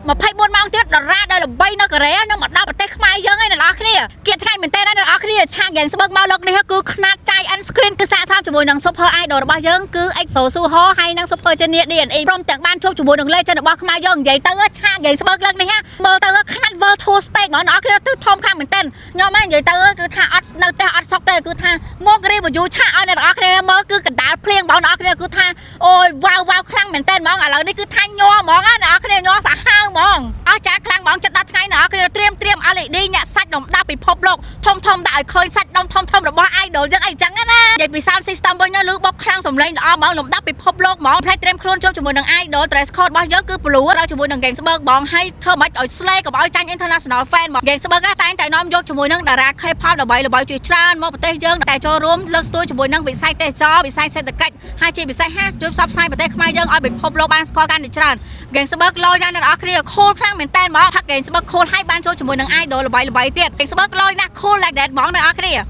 24ម៉ោងទៀតដរាដែលល្បីនៅកូរ៉េនឹងមកដល់ប្រទេសខ្មែរយើងឯងអ្នកនរគ្នាគៀកថ្ងៃមែនតើអ្នកនរគ្នាឆាក Ganzberg មកលើកនេះគឺខ្នាត Giant Screen គឺសាកសមជាមួយនឹង Super Idol របស់យើងគឺ EXO Suho ហើយនិង Super Junior D&E ព្រមទាំងបានជួបជាមួយនឹង Legend របស់ខ្មែរយើងនិយាយទៅឆាក Ganzberg លើកនេះមើលទៅខ្នាត World Tour Stage ហ្មងអ្នកនរគ្នាទិធំខ្លាំងមែនតើខ្ញុំហ្នឹងនិយាយទៅគឺថាអត់នៅផ្ទះអត់សុខទេគឺថាមក review ឆាកឲ្យអ្នកនរគ្នាមើលគឺកណ្ដាលភ្លៀងបងអ្នកនរគ្នាគឺថាអូយវ៉ាវវ៉ាវខ្លាំងមែនតើហ្មងឥឡូវនេះគឺថាញ័រហ្មងណាអ្នកនរគ្នាញ័រសាហាវហ្មងអស់ចាខ្លាំងហ្មងចិត្តដល់ថ្ងៃអ្នកនរគ្នាត្រៀមត្រៀម LED ញាក់សាច់ដុំដាប់ពិភពលោកធំធំដាក់ឲ្យឃើញសាច់ដុំធំធំរបស់ idol ចឹងអីចឹងណានិយាយពី sound system វិញលឺបុកខ្លាំងសំឡេងល្អហ្មងលំដាប់ពិភពលោកហ្មងផ្លេចត្រៀមខ្លួនជួបជាមួយនឹង idol dress code របស់យើងគឺ blue ត្រូវជាមួយនឹង Ganzberg ហ្មងហើយធ្វើម៉េចឲ្យ slay កុំឲ្យចាញ់ international fan ហ្មង Ganzberg តែងតែនាំយកជាមួយនឹងតារា K-pop ល្បីល្បីជាច្រើនមកប្រទេសយើងតែចូលរួមលើកស្ទួយជាមួយនឹងវិស័យទេសចរវិស័យសេដ្ឋកិច្ចហើយជាពិសេសហាជួយផ្សព្វផ្សាយប្រទេសខ្មែរយើងឲ្យពិភពលោកបានស្គាល់កាន់តែច្រើន Ganzberg លយណាស់អ្នកនរគ្នា cool ខ្លាំងមែនតើហ្មងផឹក Ganzberg cool ហើយបានចូលជាមួយនឹង idol ល្បីល្បីទៀត Ganzberg លយណាស់ cool like that ហ្មងអ្នកនរគ្នា។